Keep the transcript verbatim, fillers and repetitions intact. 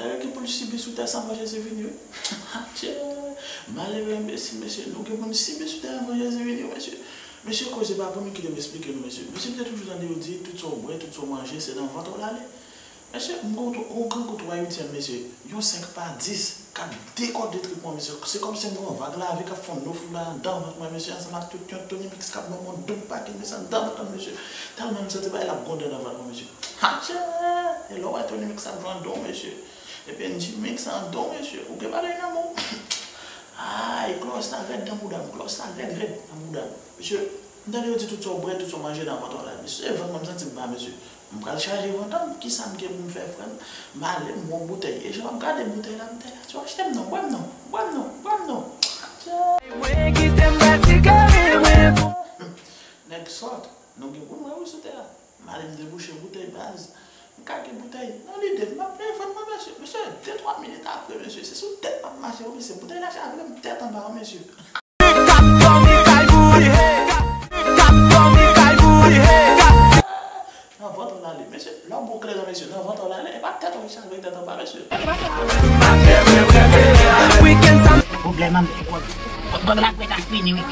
Nèg ki pou l sibi sou tè sa anvan Jezi vini, wi. Adje! Malere enbesil, mesye. Nou gen pou n sibi sou tè anvan Jezi vini, wi, mesye. Mesye, koze pa pou nou, kite m esplike nou, mesye. Mesye, m te toujou tande yo di, tout sa w bwè, tout sa w manje, se nan vant w l ale. Mesye, m gen yon, yon grangou twa uityèm, mesye. Yon senk pa dis k ap dekòde trip mwen, mesye. Se kòmsi m gen yon vag lavi k ap fè yon nofou la anndan vant mwen, mesye, ansanm ak tout yon Tony Mix k ap ban m yon doub pakin, mesye, anndan vant mwen, mesye. Tèlman m santi bagay la ap gwonde anndan vant mwen, mesye. Adje! E lè w wè Tony Mix ap jwe anndan w, mesye. Epi N G Mix anndan w, mesye. Ou gen bagay nan men w. Ay, klòch sa rèd nan bouda m. Klòch sa rèd, rèd nan bouda m. Mesye, m tande yo di tout sa w bwè, tout sa w manje nan vant w la. Mesye, vant mwen m santi m ba, mesye. M pral chaje vant an, kisa m gen pou m fè, frè m? M ale, m wè yon boutèy. E jan m ap gade boutèy la, boutèy la di w achte m non, bwè m non, bwè m non, bwè m non. Mwen kite m fatige, mwen pou. Nèg sòt, nou gen pou n wè wi sou tè a. M ale m debouche boutèy baz. M kake boutèy. Nan lide m, m ap leve vant mwen, mesye. Mesye, de twa minit apre, mesye, se sou tèt m ap mache, wi, mesye. Boutèy la chavire m tèt anba, wi, mesye. Kap dòmi kay boule, kap dòmi kay boule. Nan vant w l ale, mesye. Lè w bon klè nan, mesye, nan vant w l ale, e pa tèt ou ki chavire tèt anba, mesye. Weekend sa. Pwoblèm an, pwoblèm la prèt ap fini, wi.